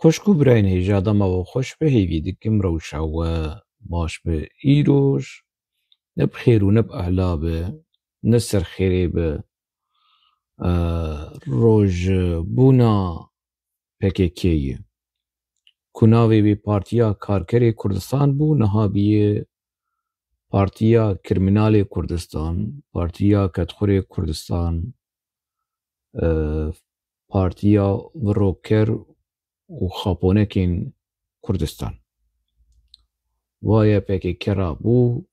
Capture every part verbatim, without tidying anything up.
Xweşk û birayên hêja, dema we xweş be, hêvî dikim rewşa we baş be. Îroj ne bi xêr û ne bi ehla be, ne ser xêrê be. E, rojbûna P K K ye. Ku navê wê Partiya Karkerê Kurdistan bû, niha bûye Partiya Kriminalê Kurdistan, Partiya Kedxurê Kurdistan, e, Partiya Viroker û Xaponekên Kurdistan. Vaye P K K rabû,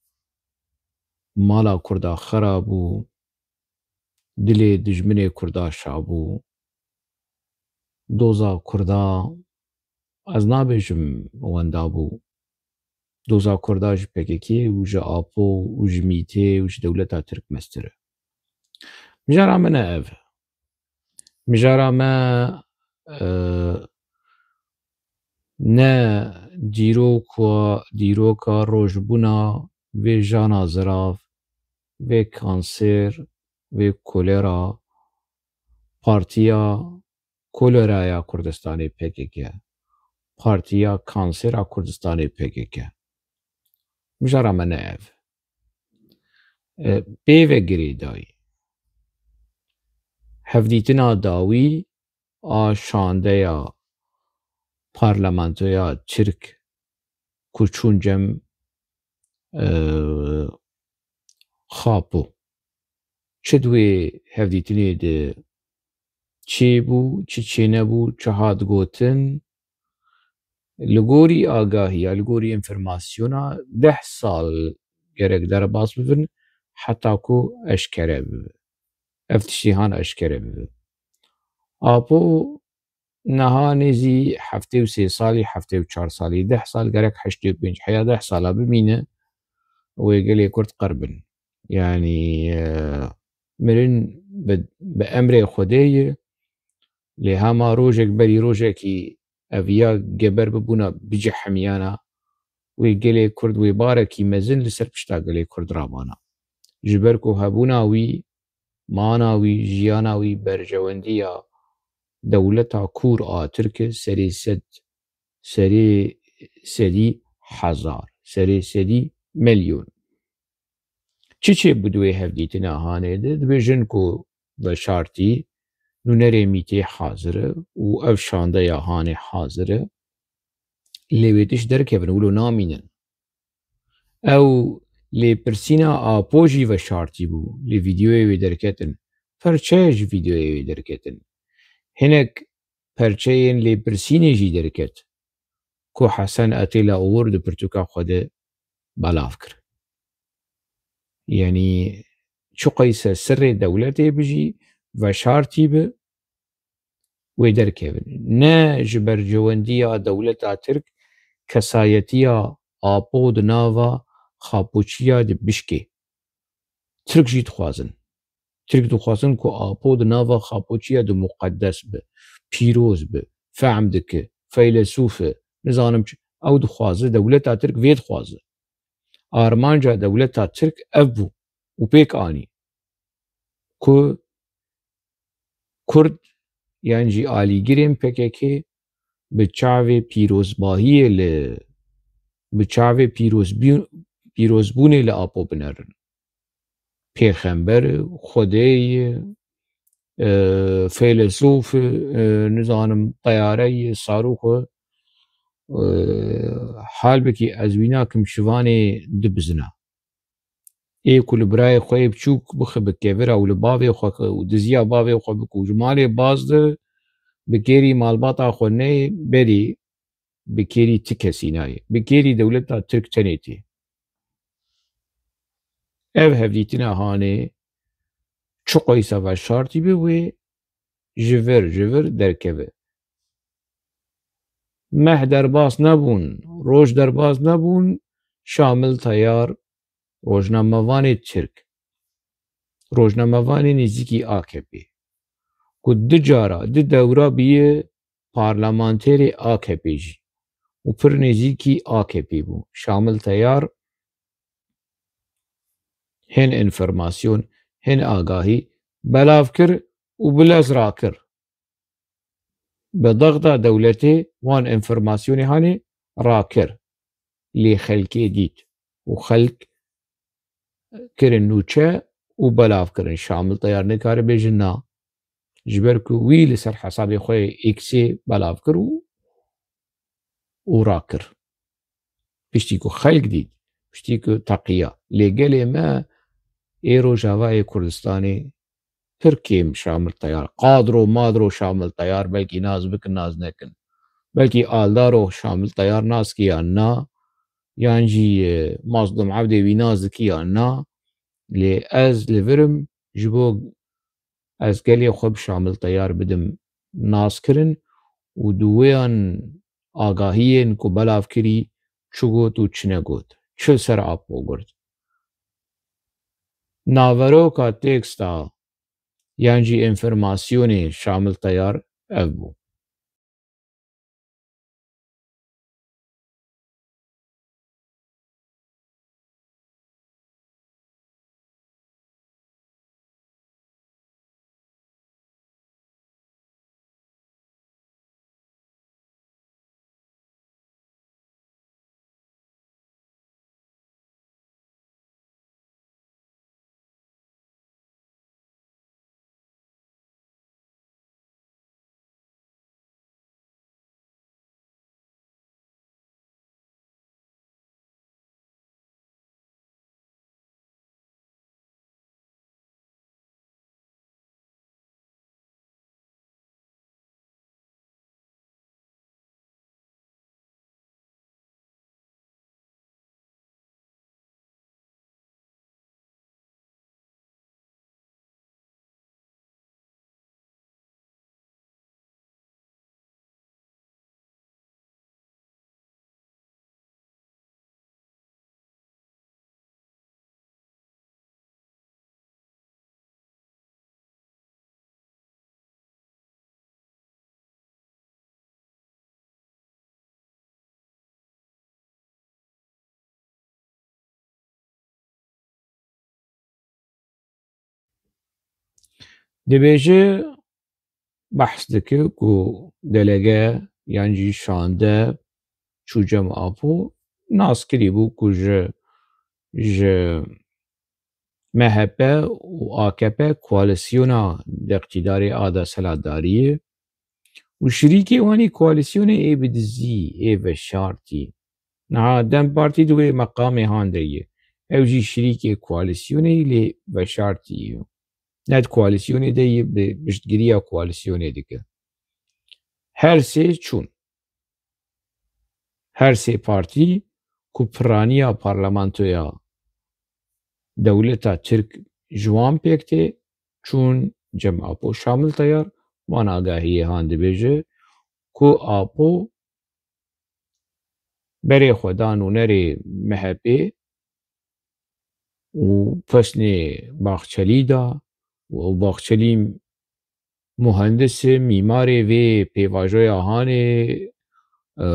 mala Kurda xera bû, dilê dijminê Kurda şa bû. Doza Kurda, ez nabêjim wenda bû. Doza Kurda ji P K K û ji Apo û ji mîtê û ji dewleta Tirk mestir e. Mijara me ne ev e. Mijara me, e, ne dîroka, dîroka rojbûna vê jana zirav, vê kanser, vê kolera, Partiya Koleraya Kurdistanê P K K, Partiya Kansera Kurdistanê P K K. Mijara me ne ev. E, pê ve girêdayî. Hevdîtina dawî a şandeya parlamentoya Tirk ku çûn cem, e, Xapo. Çi di wê hevdîtinê de çêbû, çi çênebû, çi hat gotin, li gorî agahiya, li gorî înformasyona deh sal gerek derbas bibin, heta ku eşkere bibe. Ev tiştî han eşkere bibe. Apo niha nêzî heftê û sê salî, heftê û çar salî, deh sal gerek heştê û pênc heya deh sala bimîne, wê gelê Kurd qir bin. Yanî, e, mirin bi, bi emrê Xwedê ye, lê hema rojek berî rojekî ev ya geber bibûna bicihimiyana, wê gelê Kurd wê barekî mezin li ser pişta gelê Kurd ramana. Ji ber ku hebûna wî, mana wî, jiyana wî berjewendiya dewleta kûr a Tirk e, serê sed, serê sedî hezar, serê sedî milyon. Çi çêbû di wê hevdîtina hanê de? Dibêjin ku veşartî nûnerê mîtê hazir e û ev şandeya hanê hazir e. Lê wê tişt derkevin, wilo namînin. Ew lêpirsîna Apo jî veşartî bû, lê vîdeoyê wê derketin. Perçeyê ji vîdeoyê wê derketin. Hinek perçeyên lêpirsînê jî derket ku Hesen Atilla Uğur di pirtûka xwe de belav kir. Yanî çiqeyse sirrê dewletê bijî, veşartî bi, wê derkevin. Ne ji berjewendiya dewleta Tirk kesayetiya Apo di nava Xapoçiya de bişkê. Tirk jî dixwazin. Tirk dixwazin ku Apo di nava Xapoçiya de muqedes bi, pîroz bi, fehm dike, feylesûf e, nizanim çi. Ew dixwaze, dewleta Tirk vê dixwaze. Armanca dewleta Tirk ev bû û pêk anî ku Kurd yan jî alîgirên P K K bi çavê pîrozbahiyê li, bi çavê pîrozbî-, pîrozbûnê li Apo binerin. Pêxember, Xwedê ye, e, feylesûf e, e, nizanim, teyare ye, sarûx e, e, halbikî ez wî nakim şivanê dibizina. Ê ku li birayê xwe yê biçûk bixe bi kevira û li bavê xwe û diziya bavê xwe bike û ji malê baz de, bi kêrî malbata xwe neyê, berî bi kêrî ti kesî nayê. Bi kêrî dewleta Tirk tenê tê. Ev hevdîtina hanê çiqoysa veşartî bi wê ji vir, ji vir derkeve. Meh derbas nebûn, roj derbas nebûn, Şamil Teyar, rojnamevanê Tirk, rojnamevanê nêzîkî A K P, ku du cara, du dewra bûye parlamenterê A K P jî û pir nêzîkî A K P bû. Şamil Teyar hin înformasyon, hin agahî belav kir û bi lez rakir. Bi dexda dewletê wan enformasyonê hanê rakir. Lê xelkê dît û xelk kirin nûçe û belav kirin. Şamil Teyar nikare bêje na. Ji ber ku wî li ser hesabê xwe yê X-ê belav kir û, û rakir. Piştî ku xelk dît, piştî ku teqiya. Lê gelê me ê Rojavayê Kurdistanê pir kêm Şamil Teyar. Qadro madro Şamil Teyar belkî nas bikin, nas nekin. Belkî aldaro Şamil Teyar nas ki yan na, yan jî, e, Mazlûm Evdê wî nas dikî yan na. Lê ez li vir im ji bo ez gelê xwe bi Şamil Teyar bidim nas kirin û di wêyan agahiyên ku belav kirî çi got û çi negot, çi li ser Apo girt. Naveroka teksta yan jî enformasyonê Şamil Teyar ev bû. Dibêje, behs dike ku delege yan jî şande çû cem Apo, nas kirî bû ku ji, ji M H P û A K P koalîsyona di îqtîdarê a desthilatdariyê û şirîkê wan ê koalîsyonê ê bi dizî, ê veşartî. Niha dem Partî di wê meqamê han de ye. Ew jî şirîkê koalîsyonê yî lê veşartî ye. Ne di koalîsyonê de yî bi piştgiriya koalîsyonê dike. Her sê çûn. Her sê partî ku piraniya parlamentoya dewleta Tirk ji wan pêk tê, çûn cem Apo. Şamil Teyar van agahiyê han dibêje ku Apo berê xwe da nûnerê M H P û pesnê Baxçelî da û ew Baxçelî muhendis e, mîmarê vê pêvajoya hanê, e,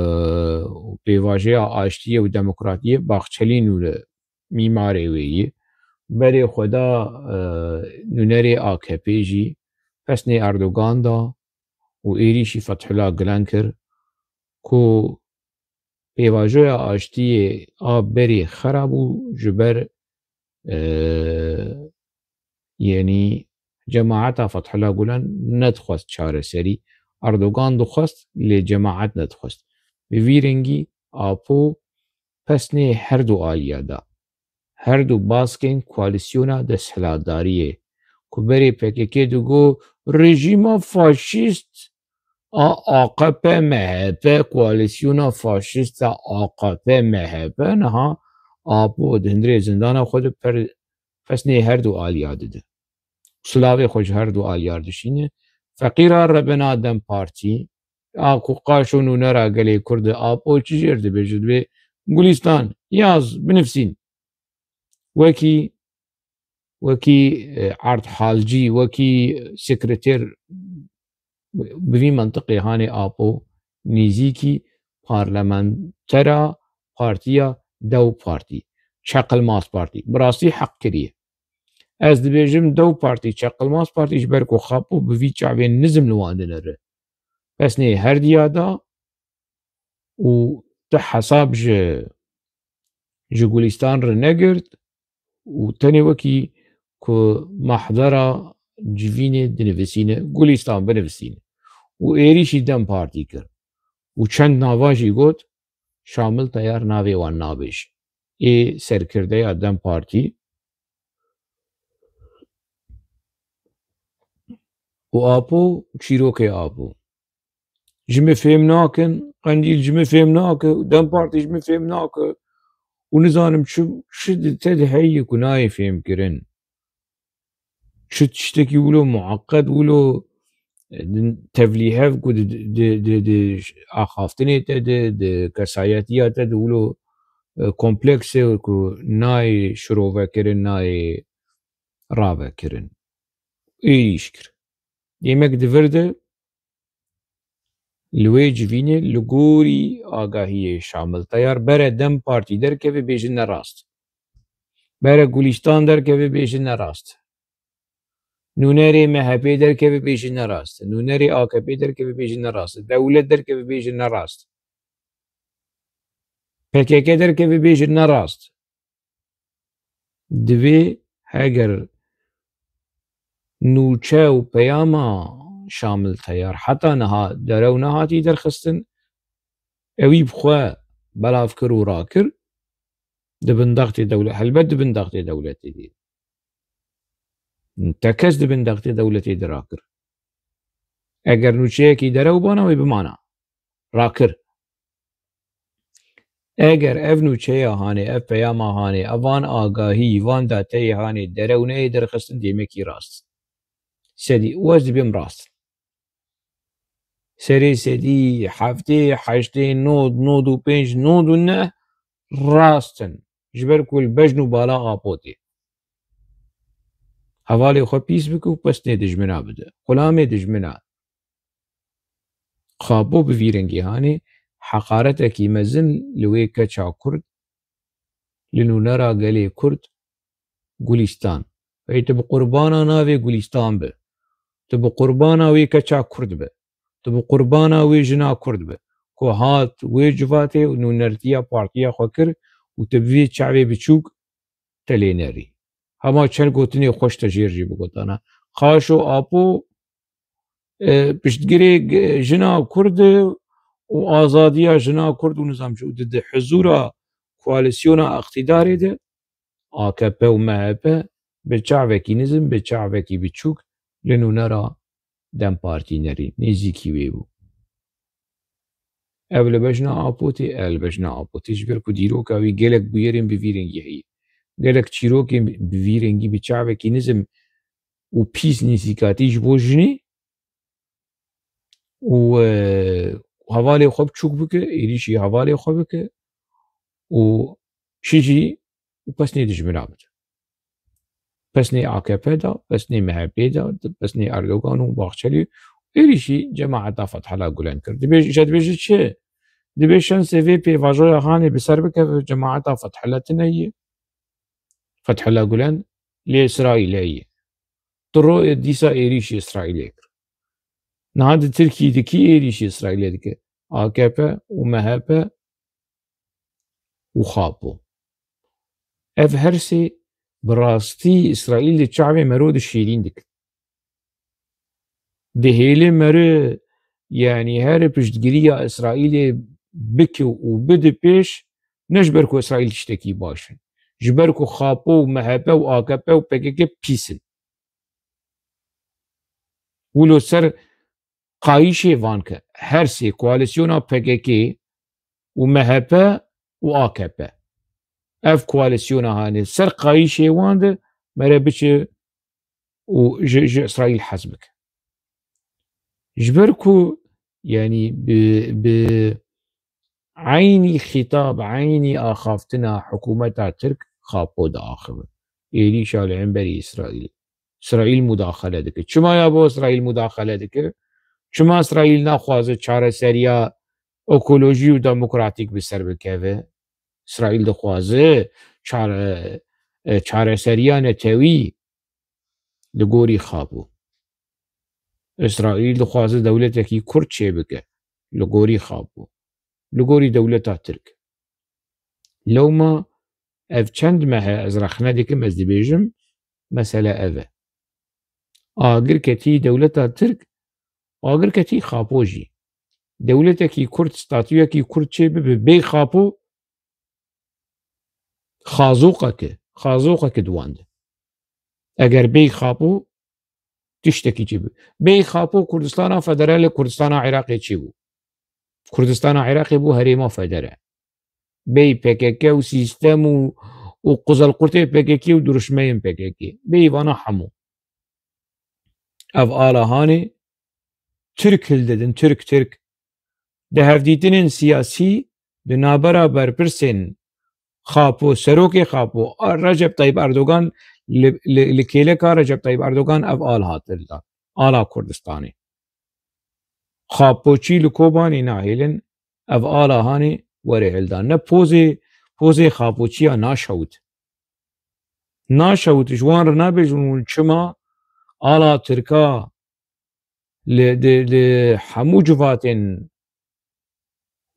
û pêvajoya aştiyê û demokratiyê Baxçelî nûne mîmarê wê yî. Berê xwe da, e, nûnerê A K P jî pesnê Erdogan da û êrîşî Fethullah Gulen kir ku pêvajoya aştiyê a berê xera bû ji ber, e, yenî cemaeta Fethullah Gulen nedixwest çareserî. Erdogan dixwest, lê cemaet nedixwest. Bi vî rengî Apo pesnê her du aliya da. Her du baskên koalîsyona desthilatdariyê ku berê P K K digo rejîma faşîst a A K P M H P, koalîsyona faşîst a A K P M H P, niha Apo di hundirê zindana xwe de per-, pesnê her du aliya dide. Silavê xwe ji her du aliyar dişîne. Feqîra rebena DEM Partî, a ku qaşo nûnera gelê Kurd e, Apo çi jêr dibêje, dibê Gulîstan, yaz, binivsîn. Wekî, wekî, e, Erd Halcî, wekî sekreter, bi vî mentiqê hanê Apo nêzîkî parlamentera partiya DEW Partî, Çeqilmaz Partî. Bi rastî heq kiriye. Ez dibêjim DEW Partî, Çeqilmaz Partî ji ber ku Apo bi vî çavên nizm li wan dinere. pesnê her diya da û tu hesab ji, ji Gulîstan re negirt û tenê wekî ku mahdera civînê dinivîsîne, Gulîstan binivîsîne û êrîşî DEM Partî kir û çend nava jî got, Şamil Teyar navê wan nabêje. Ê serkirdeya DEM Partî û Apo, çîrokê Apo. Ji min fêm nakin, Qendîl ji min fêm nake, DEM Partî ji min fêm nake û nizanim çi, çi di te de heye ku nayê fêmkirin. Çi tiştekî wilo mueqqed, wilo, e, tevlîhev ku di, di, di, di axaftinê te de, di kesayetiya te de wilo, e, kompleks e ku nayê şirovekirin, nayê ravekirin. Êrîş kir. Demek di vir de li wê civînê li gorî agahiyê Şamil Teyar bere DEM Partî derkeve bêjin ne rast. Bere Gulîstan derkeve bêjin ne rast. Nûnerê MHPê derkeve bêjin ne rast. Nûnerê AKPê derkeve bêjin ne rast. Dewlet derkeve bêjin ne rast. PKK derkeve bêjin ne rast. Divê heger nûçe û peyama Şamil Teyar heta niha derew nehatî derxistin, ewî bi xwe belav kir û rakir, di bin daxtê dewle-, helbet di bin daxtê dewletê de. Tekez di bin daxtê dewletê de rakir. Eger nûçeyekî derew bana wê bimana. Rakir. Eger ev nûçeya hanê, ev peyama hanê, ev van agahî, van dateyê hanê derew neyê derxistin, demekî rast. Sedî, û ez dibêm rast. Serê sedî heftê, heştê, nod, nod û pênc, nod û neh rast in. Ji ber ku li bejn û bala Apo tê. Hevalê xwe pîs bike û pesnê dijmina bide. Xulamê dijmina. Xapo bi vî rengî hanê heqaretekî mezin li wê keça Kurd, li nûnera gelê Kurd, Gulîstan. Ey tu bi qurbana navê Gulîstan be. Tu bi qurbana wê keça Kurd be. Tu bi qurbana wê jina Kurd be. Ku hat wê civatê û nûnertiya partiya xwe kir û tu bi vê çavê biçûk te lê nerî. Hema çend gotinê xweş te jêr jî bigotana. Xaşo Apo, e, piştgirê g-, jina Kurd û azadiya jina Kurd û nizam çi û di, di hizûra koalîsyona iqtîdarê de AKP û MHP bi çavekî nizm, bi çavekî biçûk li nûnera DEM Partî nerî, nêzîkî wê bû. Ev li bejna Apotê, ev li bejna Apotê, ji ber ku dîroka wî gelek bûyerên bi vî rengî heye. Gelek çîrokên bi vî rengî bi çavekî nizm û pîs nêzîkatî ji bo jinê û, e, hevalê xwe biçûk bike, êrîşî hevalê xwe bike û çi jî û pesnê dijmina bide. Pesnê AKP da, pesnê MHP da, pesnê Erdogan û Bahçelî êrîşî cemaeta Fethullah Gulen kir. Dibêj-, îşe dibêje çi? Dibê şensê vê pêvajoya hanê bi ser bikeve, cemaeta Fethullah tine ye. Fethullah Gulen lê Îsraîlê ye. Tu ro dîsa êrîşî Îsraîlê kir. Niha di Tirkî di kî êrîşî Îsraîlê dike? AKP û MHP û Xapo. Ev her sê bi rastî Îsraîl di çavê mero de şêrîn dikin. Dihêle meri, yanî here piştgiriya Îsraîlê bike û bide pêş, ne ji ber ku Îsraîl tiştekî baş in. Ji ber ku Xapo û MHP û AKP û PKK pîs in. Wilo ser qayîşê van ke her sê koalîsyona PKK û MHP û AKP. Ev koalîsyona hanê ser qayîşê wan de mere biçe û ji, ji Îsraîl hez bike. Ji ber ku, yanî bi, bi eynî xîtab, eynî axaftina hikûmeta Tirk Xapo diaxive. Êrîşa li hemberî Îsraîlê. Îsraîl mudaxele dike. Çima ya bo Îsraîl mudaxele dike? Çima Îsraîl naxwaze çareseriya ekolojî û demokratîk bi ser bikeve? Îsraîl dixwaze çare-, e, çareseriya netewî li gorî Xapo. Îsraîl dixwaze dewletekî Kurd çêbike li gorî Xapo, li gorî dewleta Tirk. Lewma ev çend meh e ez rexne dikim, ez dibêjim, mesele ev e. Agir ketî dewleta Tirk, agir ketî Xapo jî. Dewletekî Kurd, statuyekî Kurd çê bibe bê Xapo, xazoqeke, xazoqeke di wan de. Eger bê Xapo, tiştekî çê bû. Bê Xapo Kurdistana Federal e, Kurdistana Iraqê çê bû. Kurdistana Iraqê bû herêma federe. Bê P K K û sîstem û, û quzelqurtê P K K û diruşmeyên P K K. Bê vana hemû. Ev ala hanê Tirk hildidin, Tirk, Tirk. Di hevdîtinên siyasî, di navbera berpirsên Xapo, serokê Xapo, a Recep Tayyip Erdogan li, li, li kêleka Recep Tayyip Erdogan ev al hat hildan. Ala Kurdistanê. Xapoçî li Kobanê nahêlin, ev ala hanê were hildan. Ne pozê, pozê Xapoçiya naşewit. Naşewit ji wan re nabêjin hûn çima ala Tirka li, li, li hemû civatên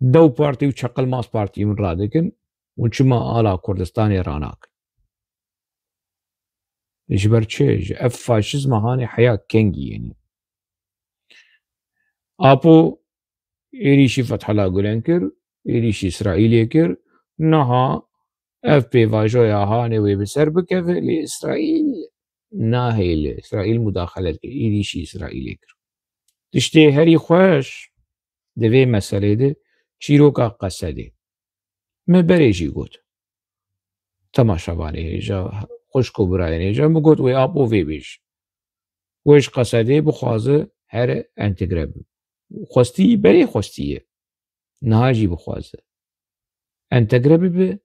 dew partî û çeqilmaz partî min radikin û çima ala Kurdistanê ranakin? Ji ber çi? Ji ev faşizma hanê heya kengî yenî. Apo êrîşî Fethullah Gulen kir, êrîşî Îsraîlê kir, niha ev pêvajoya hanê wê bi ser bikeve, lê Îsraîl nahêle. Îsraîl mudaxele dike, êrîşî Îsraîlê kir. Tiştê herî xweş di vê meselê de çîroka Qesedê. Me berê jî got. Temaşevanê hêja, xwişk û birayên hêja, min got wê Apo vê bêj. Wê ji Qesedê bixwaze here entegre bibe. Xwestî, berê xwestiye. Niha jî bixwaze entegre bibe,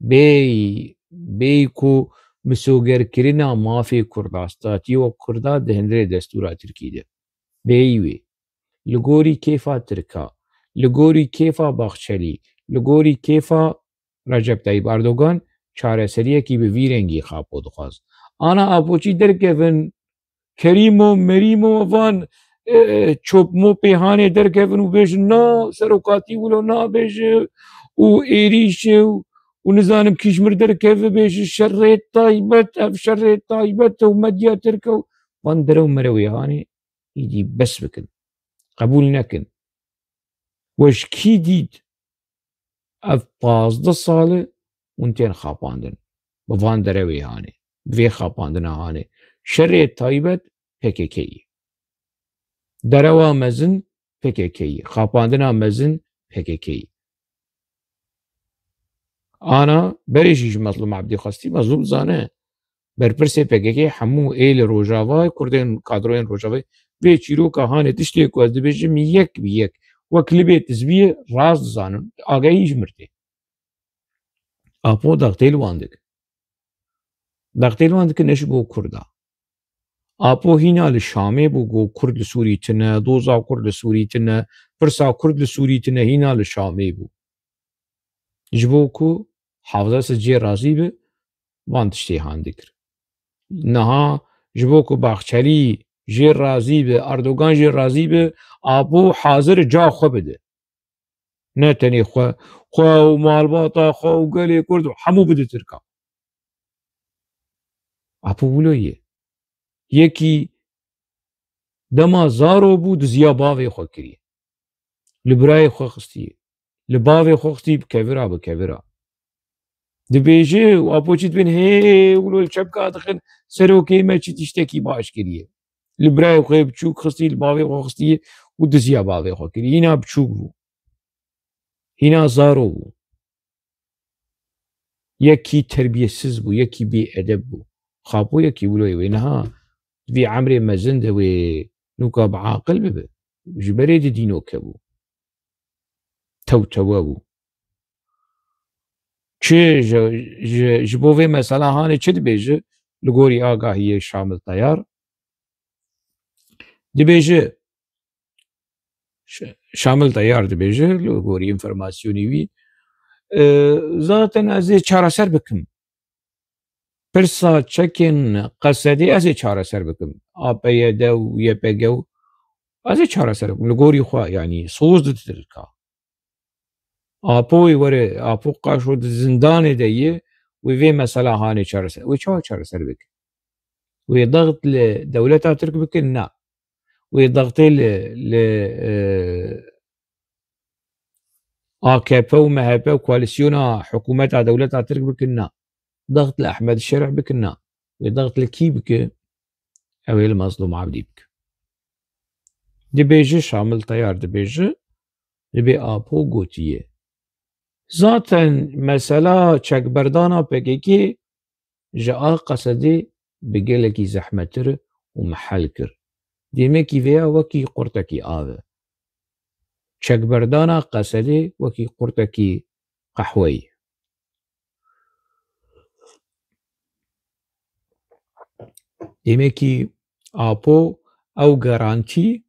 bêyî, bêyî ku misogerkirina mafê Kurda, statî wek Kurda di hundirê destûra Tirkî de. Bêyî wê. Li gorî kêfa Tirka, li gorî kêfa Baxçelî, li gorî kêfa Recep Tayyip Erdogan çareseriyekî bi vî rengî Xapo dixwaz. Ana Apoçî derkevin, Kerîmo, Merîmo, van, e, çopmopê hanê derkevin û bêjin, na, serokatî wilo nabêje û êrîş e û, û nizanim kî ji mir derkeve bêje, şerê taybet, ev şerê taybet e û medya tirk e û van derew merewê hanê îdî bes bikin. Qebûl nekin. We ji kî dît? Ev pazdeh sal e hûn tên xapandin. Bi van derewê hanê. Bi vê xapandina hanê. Şerê taybet P K K ye. Derewa mezin P K K ye. Xapandina mezin P K K ye. Ana berê jî ji Mezlûm Ebdî xwestî, Mezlûm zane. Berpirsê P K K hemû ê li Rojavayê, Kurdên kadroyên Rojavayê, vê çîroka hanê tiştê ku ez dibêjim yek bi yek, wek libê tizbiyê rast dizanin. Agahî ji mir tê. Apo dextê li wan dike. Dextê li wan dike ne ji bo Kurda. Apo hîna li Şamê bû, got Kurd li Sûrî tune, doza Kurd li Sûrî tune, pirsa Kurd li Sûrî tune, hîna li Şamê bû. Ji bo ku Hafizes cê razî bi, van tiştê han dikir. Niha ji bo ku Baxçelî jê razî bi, Erdogan jê razî bi, Apo hazir ca xwe bide. Ne tenê xwe, xwe û malbata xwe û gelê Kurd û hemû bide Tirkan. Apo wilo ye. Yekî dema zaro bû, diziya bavê xwe kiriye. Li birayê xwe xistiye. Li bavê xwe xistî bi kevira, bi kevira. Dibêje û Apo çî dibên, hê, wilo li çepka dixin, serokê me çi tiştekî baş kiriye. Li birayê xwe biçûk xistî, li bavê xwe xistiye û diziya bavê xwe kiriye. Hîna biçûk bû. Hîna zaro bû. Yekî terbiyesiz bû, yekî bêedeb bû. Xapo yekî wilo ye wê niha vî emrê mezin de wê nûka bi aqil bibe. Ji berê di dînoke bû. Tewtewe bû. Çi ji, ji, ji bo vê mesela hanê çi dibêje? Li gorî agahiyê Şamil Teyar dibêje, Ş-, Şamil Teyar dibêje, li gorî înformasyonê wî, e, zaten ez ê çareser bikim. Pirsa çekên Qesedê ez ê çareser bikim. A P Y D û Y P G û Ez ê çareser bikim. Li gorî xwe, yanî soz di Tirka. Apoyê were, Apo Qaşo di zindanê de ye, wê vê mesela hanê çareser. Wê çawa çareser bikin? Wê daxt li dewleta Tirk bikin? Na. Wê daxtê li, li, e, A K P û M H P û koalîsyona hikûmeta dewleta Tirk bikin? Na. Daxt li Ehmed Şerî bikin? Na. Wê daxt li kî bike? Ew ê li Mazlûm Abdî bike. Dibêje Şamil Teyar, dibêje, dibê Apo gotiye. Zaten mesela çekberdana P K K ji a Qesedê bi gelekî zehmettir û mehel kir. Dêmekî vêya wekî qurtekî av e. Çekberdana Qesedê wekî qurtekî qehweyî. Dêmekî Apo ew garantî,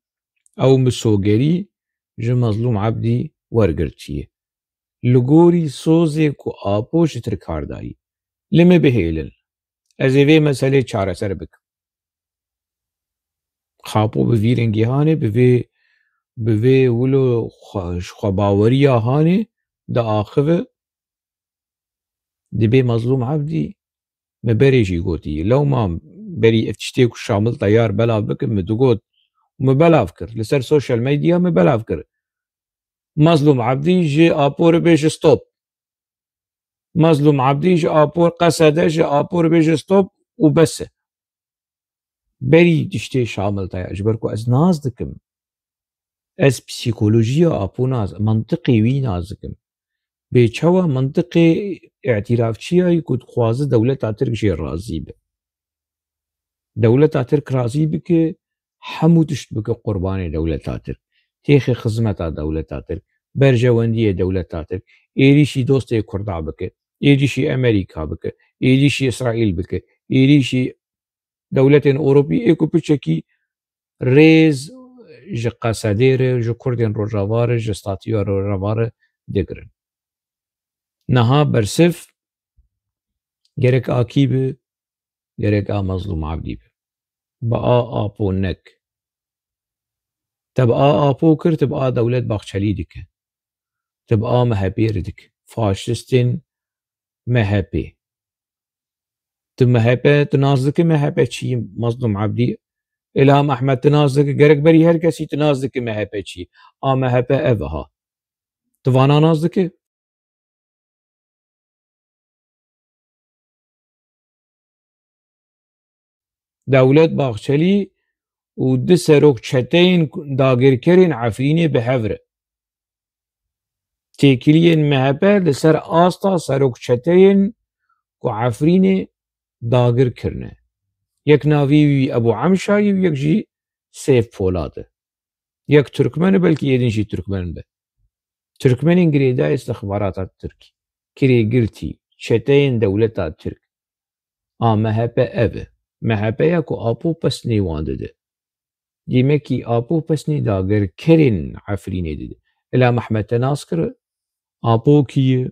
ew misogerî ji Mazlûm Ebdî wergirtiye. Li gorî sozê ku Apo ji Tirkan dayî. Li min bihêlin. Ez ê vê meselê çareser bikim. Apo bi vî rengî hanê, bi vê, bi vê wilo xwe, ji xwebaweriya hanê diaxive, dibê Mazlûm Ebdî, me berê jî gotî. Lewma berî ev tiştê ku Şamil Teyar belav bikin, min digot, min belav kir. Li ser sosyal medya min belav kir. Mazlûm Ebdî ji Apo re bêje stop. Mazlûm Ebdî ji Apo, Qesede ji Apo re bêje stop û bes e. Berî tiştê Şamil Teyar, ji ber ku ez nas dikim. Ez psîkolojiya Apo nas, mantiqê wî nas dikim. Bê çawa mantiqê îtirafçiya yî ku dixwaze dewleta Tirk jê razî be. Dewleta Tirk razî bike, hemû tişt bike qurbanê dewleta Tirk. Têxe xizmeta dewleta Tirk, berjewendiyê dewleta Tirk, êrîşî dostê Kurda bike, êrîşî Amerîka bike, êrîşî Îsraîl bike, êrîşî dewletên Ewropî, ê ku piçekî rêz ji Qesedê re, ji Kurdên Rojava re, ji statiya Rojava re digirin. Niha bersiv gerek a kî bi, gerek a Mazlûm Abdî bi. Bi a Apo nek. Te bi a Apo kir, te bi a Dewlet Baxçelî dike. Te bi a M H P re dike. Faşistên M H P. Tu M H P, tu nas dike M H P çi ye, Mazlûm Abdî? Îlham Ehmed tu nas dike, gerek berî her kesî tu nas dike M H P çi ye. A M H P ev e ha. Tu vana nas dike? Dewlet Baxçelî û du serok çeteyên dagirkerên Efrînê bi hev re. Têkiliyên M H P li ser asta serok çeteyên ku Efrînê dagir kirine. Yek navî wî Ebû Emşa ye û yek jî Seyf Polat e. Yek Tirkmen e, belkî ê din jî Tirkmen be. Tirkmenên girêdayî îstixbarata Tirk, kirêgirtî, çeteyên dewleta Tirk. A M H P ev e. M H P ya ku Apo pesnê wan dide. Dîmekî Apo pesnê dagirkerên Efrînê dide. Îlham Ehmed te nas kir, Apo kî ye?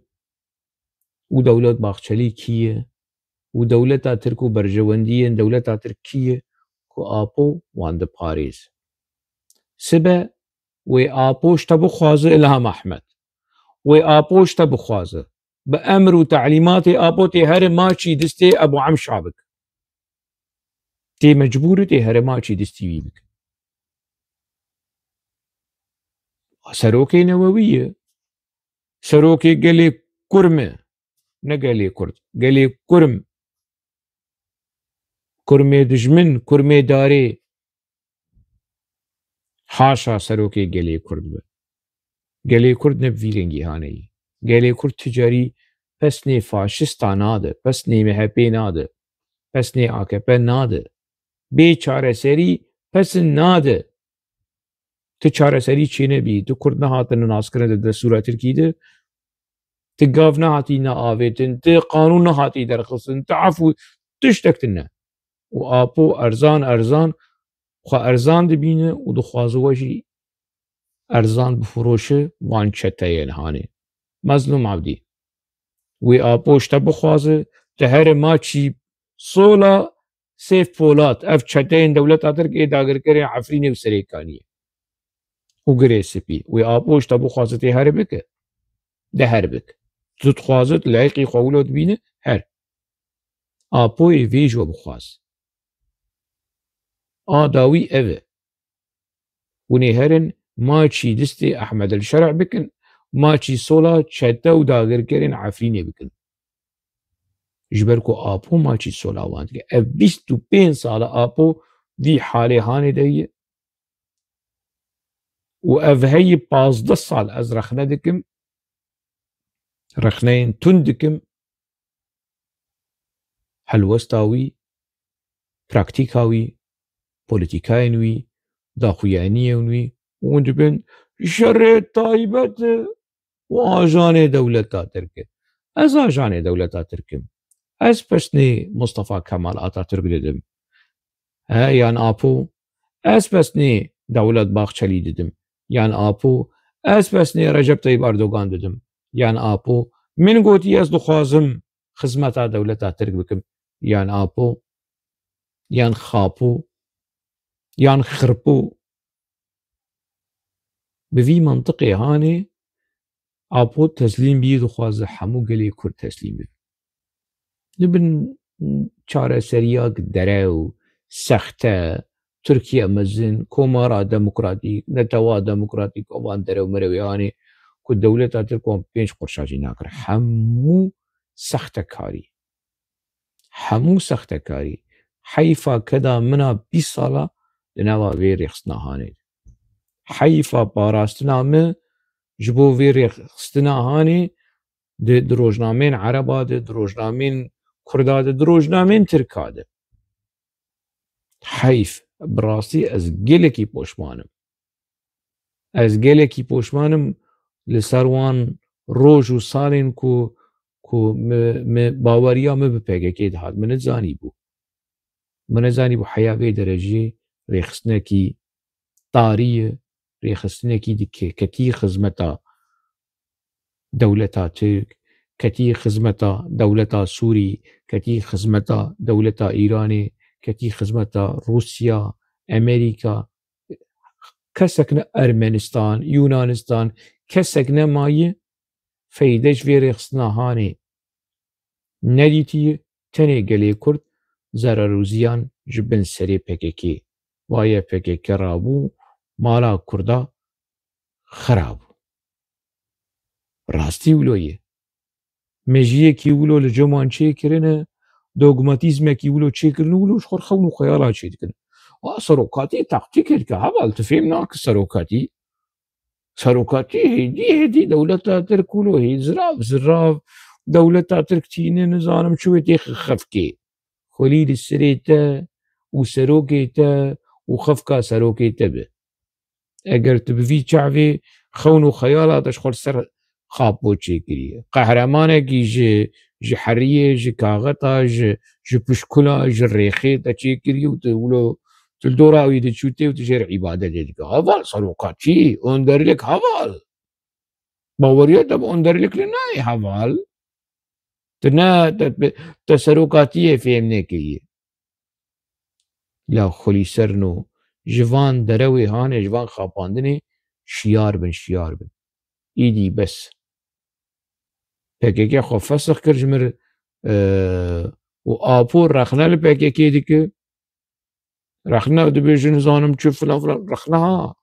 Û Dewlet Baxçelî kî ye? Û dewleta Tirk û berjewendiyên dewleta Tirk kî ye ku Apo wan diparêze? Sibe wê Apo ji te bixwaze, Îlham Ehmed. Wê Apo ji te bixwaze. Bi emr û telîmatê Apo tê here maçî distê Ebû Emşa bike. Tê mecbûr e tê here maçî distî wî bike. Serokê newewî ye. Serokê gelê Kurm e. Ne gelê Kurd. Gelê Kurm. Kurmê dijmin, kurmê darê. Haşa serokê gelê Kurd be. Gelê Kurd ne bi vî rengî haneyî. Gelê Kurd tu carî pesnê faşista nade, pesnê M H P nade, pesnê A K P nade. Bê çareserî pesin nade. Tu çareserî çênebî, tu Kurd nehatine naskirin di destûra Tirkî de, tu gav nehatî neavêtin, tu qanûn nehatî derxistin, tu efû tiştek tune. Û Apo erzan erzan xwe erzan dibîne û dixwaze we jî erzan bifiroşe van çeteyên hanê. Mezlûm Abdî. Wê Apo ji te bixwaze, tu here maçî sola Seyf Polat, ev çeteyên dewleta Tirk ê dagirkerên Efrînê û Serêkaniyê. û girê spî. Wê Apo ji te bixwaze tê here bike. De her bik. Tu dixwaze tu layîqî xwe wilo dibîne, her. Apoyê vê ji we bixwaz. A dawî ev e. Hûn ê herin maçî distê Ehmed El Şer'a bikin, maçî sola çete û dagirkerên Efrînê bikin. Ji ber ku Apo maçî sola wan dike. Ev bîst û pênc sal e Apo vî halê hanê de ye. Û ev heyî pazdeh sal ez rexne dikim, rexneyên tund dikim, helwesta wî, praktîka wî, polîtîkayên wî, daxuyaniyên wî, hûn dibin şerê taybet û ajanê dewleta Tirk e. Ez ajanê dewleta Tirk im. Ez pesnê Mustafa Kemal Atatürk didim. He, yan Apo, ez pesnê Dewlet Bahçelî didim. Yan Apo, ez pesnê Recep Tayyip Erdogan didim. Yan Apo, min gotî ez dixwazim xizmeta dewleta Tirk bikim. Yan Apo, yan Xapo, yan Xirpo. Bi vî mentiqê hanê Apo teslîm bî, dixwaze hemû gelê Kurd teslîm bibe. Li bin çareseriya derew, sexte, Tirkiye mezin, Komara Demokratîk, Netewa Demokratîk, û van derew merewê hanê ku dewleta Tirk wan pênc qurşa jî nakir. Hemû sextekarî. Hemû sextekarî. Heyfa keda min a bîst sala di nava vê rêxistina hanê de. Heyfa parastina min ji bo vê rêxistina hanê di, di rojnameyên Ereba de, di rojnameyên Kurda de, di rojnameyên Tirka de. Heyf, bi rastî ez gelekî poşman im. Ez gelekî poşman im li ser wan roj û salên ku, ku mi, mi baweriya min bi P K K dihat. Min nizanîbû. Min nizanîbû heya vê derecê rêxistinekî tarî ye, rêxistinekî dike, ketî xizmeta dewleta Tirk, ketî xizmeta dewleta Sûrî, ketî xizmeta dewleta Îranê, ketî xizmeta Rûsya, Amerîka, kesek ne Ermenistan, Yunanistan, kesek nemaye feyde ji vê rêxistina hanê nedîtiye, tenê gelê Kurd zerar û ziyan ji bin serê P K K. Vaye P K K rabû, mala Kurda xira bû. Rastî wilo ye. Mejiyekî wilo li cem wan çêkirine, dogmatîzmekî wilo çêkirine, wilo ji xwe xewn û xeyala çêdikin. A serokatî taktîkê dike, heval, tu fêm nake serokatî. Serokatî hêdî hêdî dewleta Tirk wilo hê zirav zirav dewleta Tirk tîne nizanim çi wê têxe xefkê. Xwelî li serê te û serokê te û xefka serokê te be. Eger tu bi vî çavê xewn û xeyala te ji xwe li ser xapo çêkiriye. Qehremanekî ji, ji heriyê, ji kaxeta, ji, ji pişkula, ji rêxê te çêkiriye û tu wilo, tu li dora wî diçû tê û tu jê re îbadetê dike. Heval serokatî, onderlik heval. Baweriya te bi onderlik li nayê heval. Tu ne, te, te serokatiyê fêm nekiriye. La xwelî ser no, ji van derewê hanê, ji van xapandinê şiyar bin, şiyar bin. Îdî bes. P K K xwe fesix kir ji mir, e, û Apo rexne li P K K dike. Rexne dibêjin nizanim çi filan filan. Rexne ha.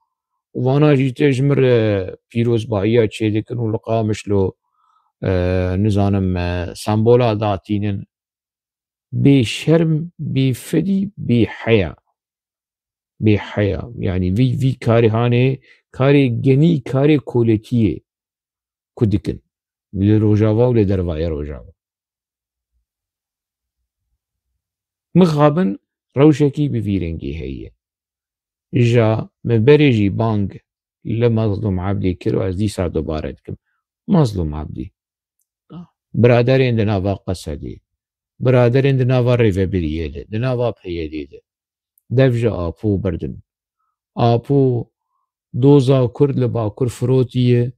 Û vana jî tê ji mir, e, pîrozbahiya çêdikin û li Qamişlo, e, nizanim, e, sembola datînin. Bêşerm, bêfedî, bêheya. Bêheya. Yanî vî, vî karê hanê, karê genî, karê koletiyê ku dikin. Li Rojava û li dervayê Rojava. Mixabin rewşekî bi vî rengî heye. Ja me berê jî bang li Mazlûm Ebdî kir û ez dîsa dubare dikim. Mazlûm Ebdî. Biraderên di nava Qesedê, biraderên di nava Rêvebiriyê de, di nava P Y D'ê de. Dev ji Apo berdin. Apo doza Kurd li Bakur firotiye,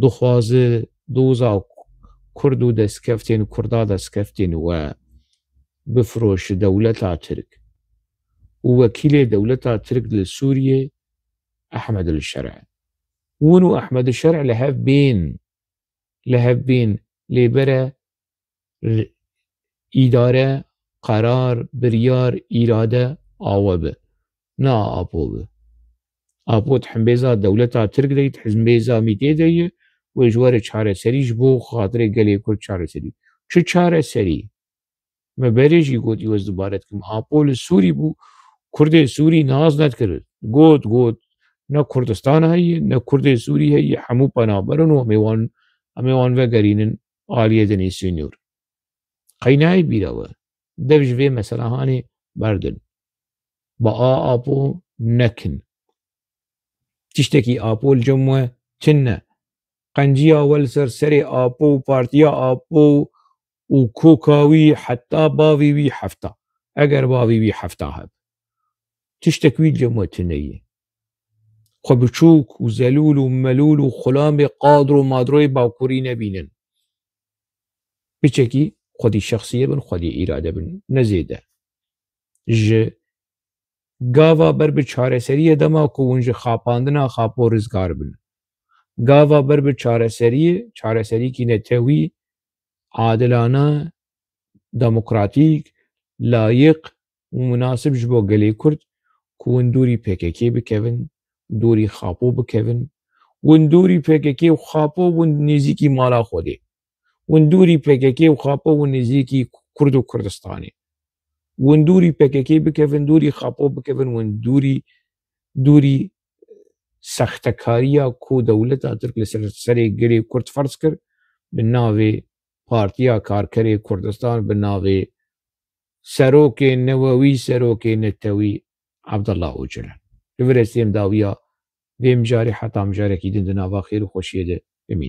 dixwaze doza Kurd û destkeftên Kurda destkeftên we bifiroşe dewleta Tirk. Û wekîlê dewleta Tirk li Sûriyê Ehmed El Şer'e. Hûn û Ehmed Şer'î li hev bên, li hev bên lê bere r-, îdare, qerar, biryar, îrade awe bi. Na Apo bi. Apo di hembêza dewleta Tirk de yî, di hembêza mîtê de yî, wê ji were çareserî ji bo xatirê gelê Kurd çareserî. Çi çareserî? Me berê jî gotî, ez dubare dikim. Apo li Sûrî bû, Kurdê Sûrî nas nedikir. Got, got, ne Kurdistan heye, ne Kurdê Sûrî heye, hemû penaber in û em ê wan, em ê wan vegerînin aliyê dinê sînor. Qey nayê bîra we. Dev ji vê meselehanê berdin. Bi a Apo nekin. Tiştekî Apo li cem we tune. Qenciya we li ser serê Apo û partiya Apo û koka wî heta bavê wî hefta. Eger bavê wî hefta heb. Tiştek wî li cem we tune ye. Xwe biçûk û zelûl û melûl û xulamê qadro madroyê bakurî nebînin. Piçekî xwedî şexsiyê bin, xwedî îrade bin, ne zêde. Ji gava ber bi çareseriyê dema ku hûn ji xapandina Xapo rizgar bin. Gava ber bi çareseriyê, çareserîkî netewî, adilane, demokratîk, layiq û munasib ji bo gelê Kurd ku hûn dûrî P K K bikevin, dûrî Xapo bikevin, hûn dûrî P K K û Xapo hûn nêzîkî mala Xwedê. Hûn dûrî P K K û Xapo hûn nêzîkî Kurd û Kurdistanê. Hûn dûrî P K K bikevin, dûrî Xapo bikevin, hûn dûrî, dûrî sextekariya ku dewleta Tirk li ser serê gelê Kurd ferz kir, bi navê Partiya Karkerê Kurdistan, bi navê serokê newewî, serokê netewî Abdullah Ocalan. Li vir ez têm dawiya vê mijarê heta mijarekî din di nava xêr û xweşiyê de bimînin.